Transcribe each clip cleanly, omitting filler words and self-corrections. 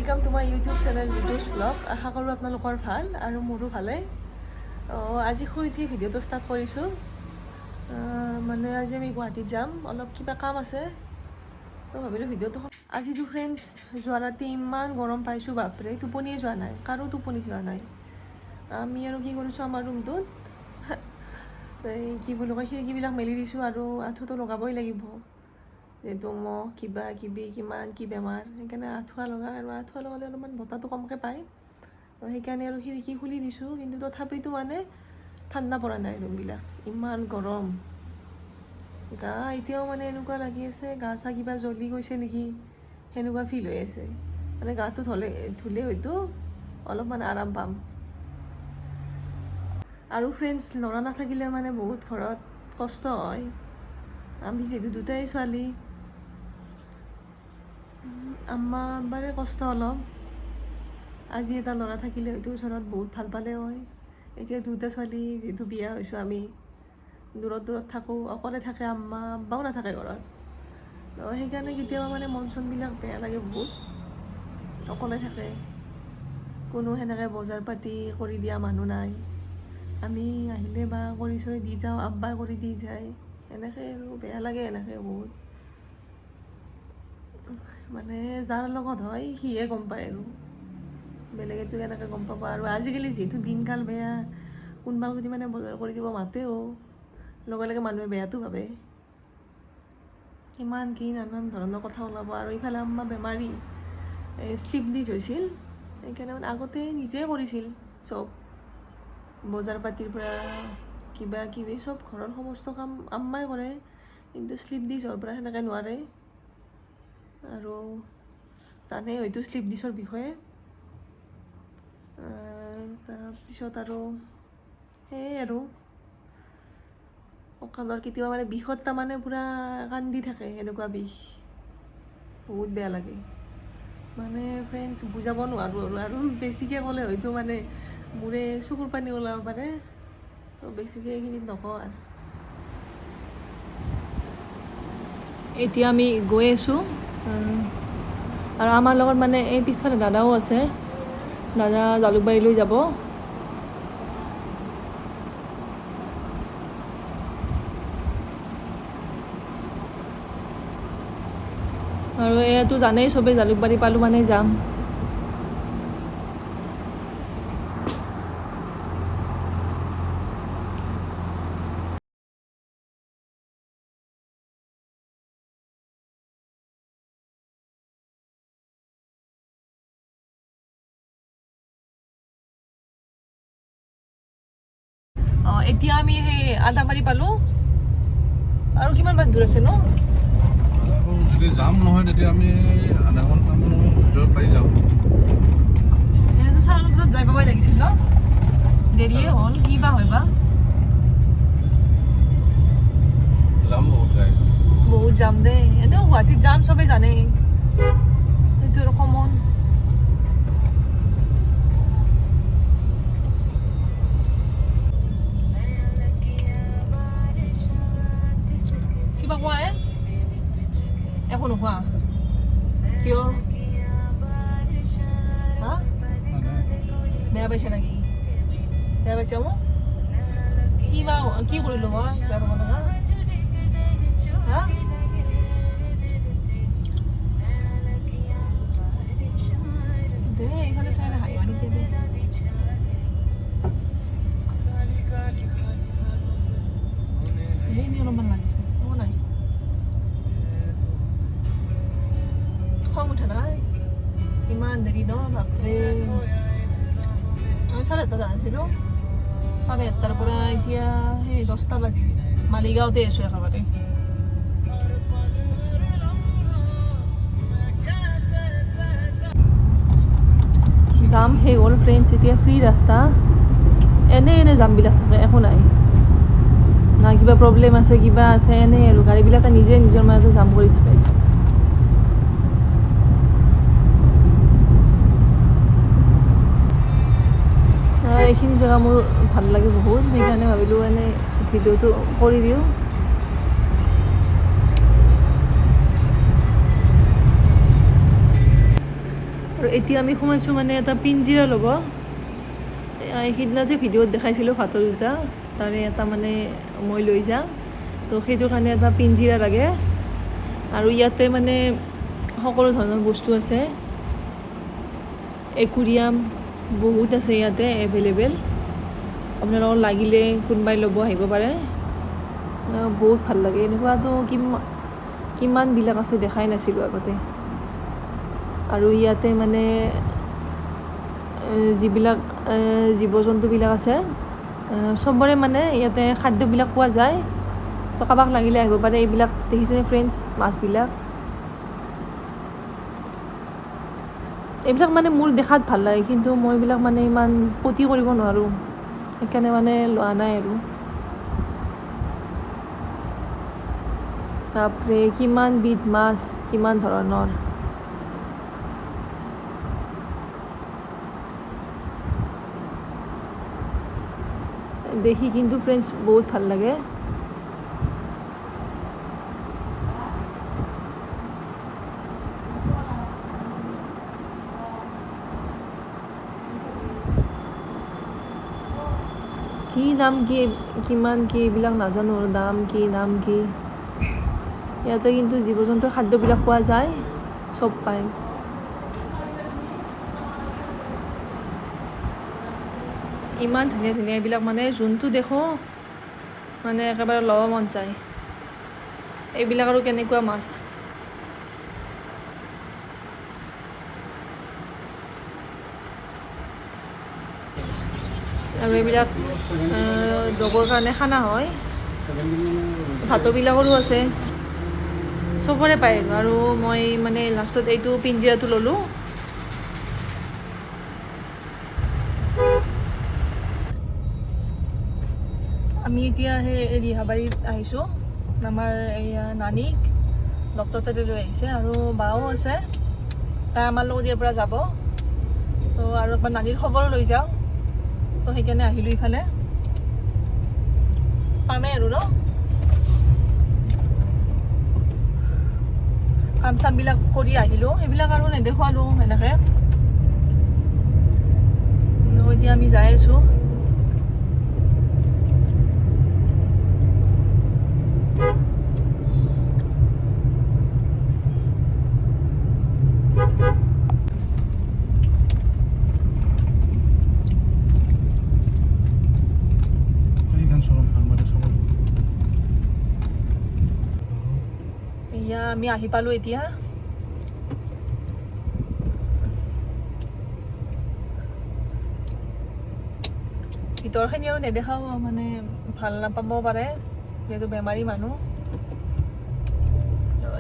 Welcome to my YouTube channel Ritu's vlog. আশা কৰোঁ আপোনালোকৰ ভাল আৰু মোৰো ভালে। আজি শুই উঠি ভিডিঅ'টো ষ্টাৰ্ট কৰিছোঁ। মানে আজি আমি গুৱাহাটীত যাম, অলপ কিবা কাম আছে, তো ভাবিলোঁ ভিডিঅ'টো। আজিতো ফ্ৰেণ্ডছ, যোৱা ৰাতি ইমান গৰম পাইছোঁ, বাপৰে, টোপনিয়ে যোৱা নাই, কাৰো টোপনি যোৱা নাই। আমি আৰু কি কৰিছোঁ, আমাৰ ৰুমটোত এই কি বুলি কয়, খিৰিকীবিলাক মেলি দিছোঁ আৰু আঁঠুটো লগাবই লাগিব, যিহেতু মহ কিবা কিবি কিমান কি বেমাৰ, সেইকাৰণে আঁঠুৱা লগাই আৰু আঁঠুৱা লগালে অলপমান বতাহটো কমকৈ পায়, তো সেইকাৰণে আৰু খিৰিকী খুলি দিছোঁ। কিন্তু তথাপিতো মানে ঠাণ্ডা পৰা নাই ৰুমবিলাক, ইমান গৰম। গা এতিয়াও মানে এনেকুৱা লাগি আছে, গা চা কিবা জ্বলি গৈছে নেকি, সেনেকুৱা ফিল হৈ আছে। মানে গাটো ধুলে হয়তো অলপমান আৰাম পাম। আৰু ফ্ৰেণ্ডছ, ল'ৰা নাথাকিলে মানে বহুত ঘৰত কষ্ট হয়। আমি যিহেতু দুটাই ছোৱালী, আম্মা আব্বাৰে কষ্ট অলপ। আজি এটা ল'ৰা থাকিলে হয়তো ওচৰত বহুত ভাল পালে হয়। এতিয়া দুটা ছোৱালী, যিহেতু বিয়া হৈছোঁ আমি, দূৰত দূৰত থাকোঁ, অকলে থাকে আম্মা, আব্বাও নাথাকে ঘৰত। তো সেইকাৰণে কেতিয়াবা মানে মন চনবিলাক বেয়া লাগে বহুত। অকলে থাকে, কোনো সেনেকৈ বজাৰ পাতি কৰি দিয়া মানুহ নাই। আমি আহিলে বা কৰি চৰি দি যাওঁ, আব্বাই কৰি দি যায়, এনেকৈ আৰু বেয়া লাগে এনেকৈ বহুত। মানে যাৰ লগত হয় সিহে গম পায় আৰু বেলেগেতো কেনেকৈ গম পাব? আৰু আজিকালি যিহেতু দিনকাল বেয়া, কোনোবা যদি মানে বজাৰ কৰি দিব মাতেও, লগে লগে মানুহে বেয়াটো ভাবে, ইমান কি নানান ধৰণৰ কথা ওলাব। আৰু ইফালে আম্মা বেমাৰী, এই শ্লিপ দি থৈছিল, সেইকাৰণে মানে আগতে নিজে কৰিছিল চব, বজাৰ পাতিৰ পৰা কিবা কিবি চব ঘৰৰ সমস্ত কাম আম্মাই কৰে। কিন্তু শ্লিপ দি যোৱাৰ পৰা সেনেকৈ নোৱাৰে। আৰু জানে হয়তো শ্লিপ ডিছৰ বিষয়ে। তাৰপিছত আৰু সেয়ে আৰু কঁকালৰ কেতিয়াবা মানে বিষত তাৰমানে পূৰা কান্দি থাকে, এনেকুৱা বিষ, বহুত বেয়া লাগে। মানে ফ্ৰেণ্ডছ, বুজাব নোৱাৰোঁ আৰু আৰু বেছিকৈ ক'লে হয়তো মানে মোৰে চকুৰ পানী ওলাব পাৰে, তো বেছিকৈ এইখিনিত নকওঁ আৰু। এতিয়া আমি গৈ আছোঁ আৰু আমাৰ লগত মানে এই পিছফালে দাদাও আছে, দাদা জালুকবাৰীলৈ যাব। আৰু এয়াতো জানেই চবেই, জালুকবাৰী পালোঁ মানে যাম। অঁ, এতিয়া আমি সেই আদাবাৰী পালোঁ। আৰু কিমান মান দূৰ আছে ন? আৰু যদি জাম নহয় তেতিয়া আমি আধা ঘণ্টামানৰ ভিতৰত পাই যাওঁ। এনেতো 9:30ত যাই পাবই লাগিছিল ন? দেৰিয়ে হ'ল, কি বা হয় বা। জাম বহুত গাড়ী। বহুত যাম দেই। এনেও গুৱাহাটীত যাম চবেই জানেই, সেইটো আৰু কমন। কিবা কোৱা হে? একো নোখোৱা কিয়? হা, বেয়া পাইছে নেকি? বেয়া পাইছে মোক? কি বা কি কৰিলোঁ মই বেয়া পাব লগা? হা, দে, এইফালে চাই হাঁহিব নিদিয়ে দে। এই অলপমান লাগিছে, একো নাই। খং উঠা নাই? ইমান দেৰি ন, বাপৰে। আমি 8:30 আছিলো, 8:30ৰ পৰা এতিয়া সেই 10টা বাজি, মালিগাঁৱতে আছোঁ একেবাৰে। জাম শেষ হ'ল ফ্ৰেণ্ডছ, এতিয়া ফ্ৰী ৰাস্তা। এনে এনে জামবিলাক থাকে, একো নাই না, কিবা প্ৰব্লেম আছে, কিবা আছে, এনেই আৰু গাড়ীবিলাকে নিজে নিজৰ মাজতে জাম কৰি থাকে। এইখিনি জেগা মোৰ ভাল লাগে বহুত, সেইকাৰণে ভাবিলোঁ এনেই ভিডিঅ'টো কৰি দিওঁ। আৰু এতিয়া আমি সোমাইছোঁ মানে এটা পিঞ্জিৰা ল'ব। সিদিনা যে ভিডিঅ'ত দেখাইছিলোঁ ভাতৰ দুটা, তাৰে এটা মানে মই লৈ যাম, তো সেইটোৰ কাৰণে এটা পিঞ্জিৰা লাগে। আৰু ইয়াতে মানে সকলো ধৰণৰ বস্তু আছে, একুৰিয়াম বহুত আছে ইয়াতে এভেইলেবল। আপোনালোকৰ লাগিলে কোনোবাই ল'ব আহিব পাৰে। বহুত ভাল লাগে। এনেকুৱাতো কিমানবিলাক আছে দেখাই নাছিলোঁ আগতে। আৰু ইয়াতে মানে যিবিলাক জীৱ জন্তুবিলাক আছে চবৰে মানে ইয়াতে খাদ্যবিলাক পোৱা যায়। তো কাৰোবাক লাগিলে আহিব পাৰে। এইবিলাক দেখিছেনে ফ্ৰেণ্ডছ, মাছবিলাক এইবিলাক মানে মোৰ দেখাত ভাল লাগে, কিন্তু মই এইবিলাক মানে ইমান ক্ষতি কৰিব নোৱাৰোঁ, সেইকাৰণে মানে লোৱা নাই আৰু। বাপৰে, কিমান বিধ মাছ, কিমান ধৰণৰ। দেখি কিন্তু ফ্ৰেণ্ডছ বহুত ভাল লাগে। কি দাম কি, কিমান কি, এইবিলাক নাজানো আৰু দাম কি, নাম কি। ইয়াতে কিন্তু জীৱ জন্তুৰ খাদ্যবিলাক পোৱা যায়, চব পায়। ইমান ধুনীয়া ধুনীয়া এইবিলাক মানে যোনটো দেখোঁ মানে একেবাৰে ল'ব মন যায়। এইবিলাক আৰু কেনেকুৱা মাছ। আৰু এইবিলাক ডগৰ কাৰণে খানা হয়, ভাতবিলাকৰো আছে, চবৰে পায়। আৰু মই মানে লাষ্টত এইটো পিঞ্জিৰাটো ল'লোঁ। আমি এতিয়া সেই ৰিহাবাৰীত আহিছোঁ। আমাৰ এয়া নানীক ডক্টৰ তাতে লৈ আহিছে আৰু বাও আছে, তাই আমাৰ লগত ইয়াৰ পৰা যাব। তো আৰু একবাৰ নানীৰ খবৰো লৈ যাওঁ, তো সেইকাৰণে আহিলোঁ ইফালে। পামেই আৰু ন, কাম চামবিলাক কৰি আহিলোঁ, সেইবিলাক আৰু নেদেখুৱালোঁ সেনেকৈ। এতিয়া আমি যাই আছোঁ। এয়া আমি আহি পালোঁ এতিয়া। ভিতৰখিনি আৰু নেদেখাও, মানে ভাল নাপাব পাৰে যিহেতু বেমাৰী মানুহ।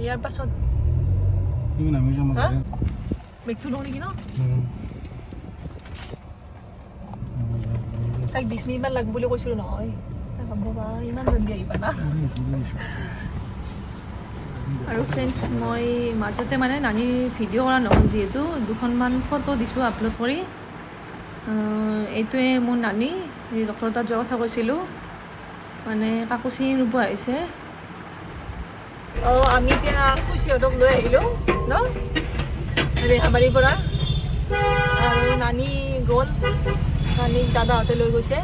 ইয়াৰ পাছত বেগটো লওঁ নেকি ন? তাইক 20 মিনিটমান লাগব বুলি কৈছিলোঁ নহয়, তাই ভাবিব বা ইমান জল্দি আহিবা না। আৰু ফ্ৰেণ্ডছ, মই মাজতে মানে নানীৰ ভিডিঅ' কৰা নহ'ল, যিহেতু দুখনমান ফটো দিছোঁ আপলোড কৰি। এইটোৱে মোৰ নানী, ডক্টৰৰ তাত যোৱাৰ কথা কৈছিলোঁ, মানে কাকো চিনি নোপোৱা হৈছে। অঁ, আমি এতিয়া খুচীহঁতক লৈ আহিলোঁ ন ৰেহাবাৰীৰ পৰা। আৰু নানী গ'ল, নানীক দাদাহঁতে লৈ গৈছে।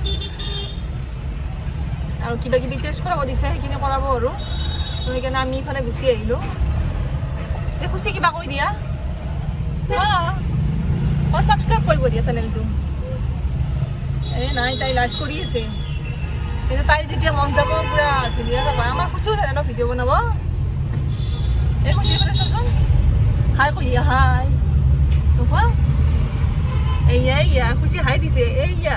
আৰু কিবা কিবি টেষ্ট কৰাব দিছে, সেইখিনি কৰাব আৰু। সেইকাৰণে আমি ইফালে গুচি আহিলোঁ। এই খুচি কিবা কৈ দিয়া, অঁ ছাবস্ক্ৰাইব কৰিব দিয়া চেনেলটো। এই নাই, তাই লাজ কৰি আছে, কিন্তু তাইৰ যেতিয়া মন যাব পূৰা ধুনীয়াকৈ কয়। আমাৰ খুচিও জানে ন ভিডিঅ' বনাব। এই খুচি ফালে চোৱাচোন, হাই কৈ দিয়া, হাই নোখোৱা। এইয়া এইয়া খুচি হাই দিছে, এইয়া।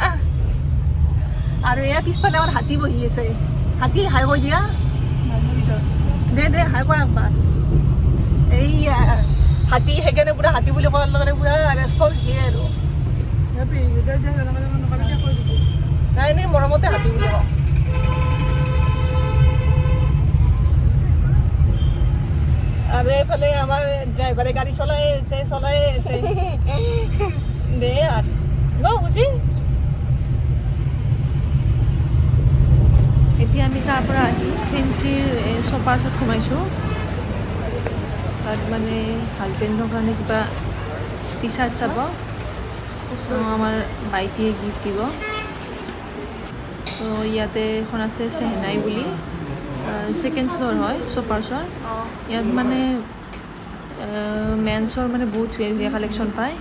আৰু এয়া পিছফালে আমাৰ হাতী বহি আছে। হাতী হাই কৈ দিয়া, দে দে হাই কোৱা একবাৰ। এইয়া হাতী, সেইকাৰণে পূৰা হাতী বুলি কোৱাৰ লগে লগে পূৰা ৰেচপঞ্চ দিয়ে আৰু। নাই নাই, মৰমতে হাতী বুলি কওঁ। আৰু এইফালে আমাৰ ড্ৰাইভাৰে গাড়ী চলাই আছে, চলাই আছে। দে আৰু ন খুচি। এতিয়া আমি তাৰ পৰা আহি ফেঞ্চিৰ শ্বপাৰ্ছত সোমাইছোঁ। তাত মানে হাজবেণ্ডৰ কাৰণে কিবা টি চাৰ্ট চাব। আমাৰ ভাইটিয়ে গিফ্ট দিব। তো ইয়াতে এখন আছে চেহনাই বুলি, ছেকেণ্ড ফ্ল'ৰ হয় শ্বপাৰ্ছৰ। ইয়াত মানে মেন্সৰ মানে বহুত ধুনীয়া ধুনীয়া কালেকশ্যন পায়।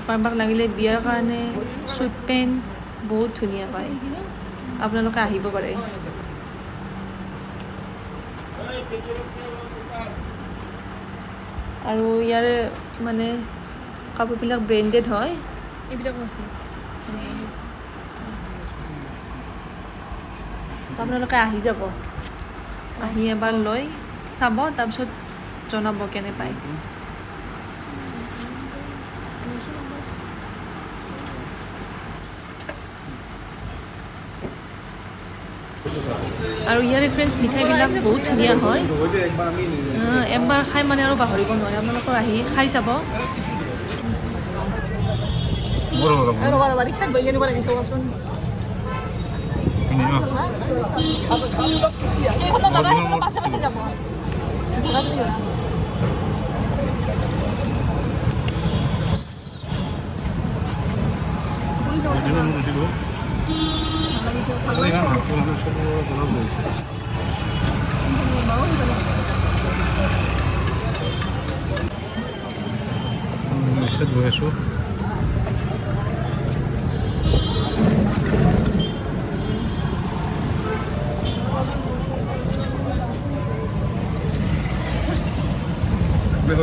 কাৰোবাক লাগিলে বিয়াৰ কাৰণে চুট পেণ্ট বহুত ধুনীয়া পায়, আপোনালোকে আহিব পাৰে। আৰু ইয়াৰে মানে কাপোৰবিলাক ব্ৰেণ্ডেড হয়। এইবিলাকো আছে। তো আপোনালোকে আহি যাব, আহি এবাৰ লৈ চাব, তাৰপিছত জনাব কেনে পায়। আৰু ইয়াৰে ফ্ৰেণ্ডছ মিঠাইবিলাক বহুত ধুনীয়া হয়, এবাৰ খাই মানে আৰু পাহৰিব নোৱাৰে। আপোনালোকৰ আহি খাই চাব। ৰিক্সাত বহি কেনেকুৱা লাগিছে কোৱাচোন? পাছে পাছে যাব। গৈ আছোঁ।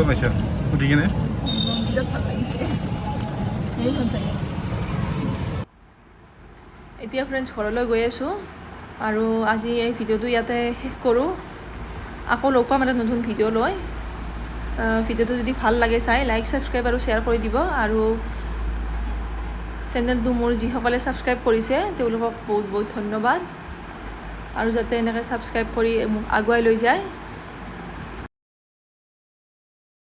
পাইছা উঠি কিনে? এতিয়া ফ্ৰেণ্ডছ ঘৰলৈ গৈ আছোঁ আৰু আজি এই ভিডিঅ'টো ইয়াতে শেষ কৰোঁ। আকৌ লগ পাম এটা নতুন ভিডিঅ' লৈ। ভিডিঅ'টো যদি ভাল লাগে চাই লাইক, ছাবস্ক্ৰাইব আৰু শ্বেয়াৰ কৰি দিব। আৰু চেনেলটো মোৰ যিসকলে ছাবস্ক্ৰাইব কৰিছে তেওঁলোকক বহুত বহুত ধন্যবাদ। আৰু যাতে এনেকৈ ছাবস্ক্ৰাইব কৰি মোক আগুৱাই লৈ যায়।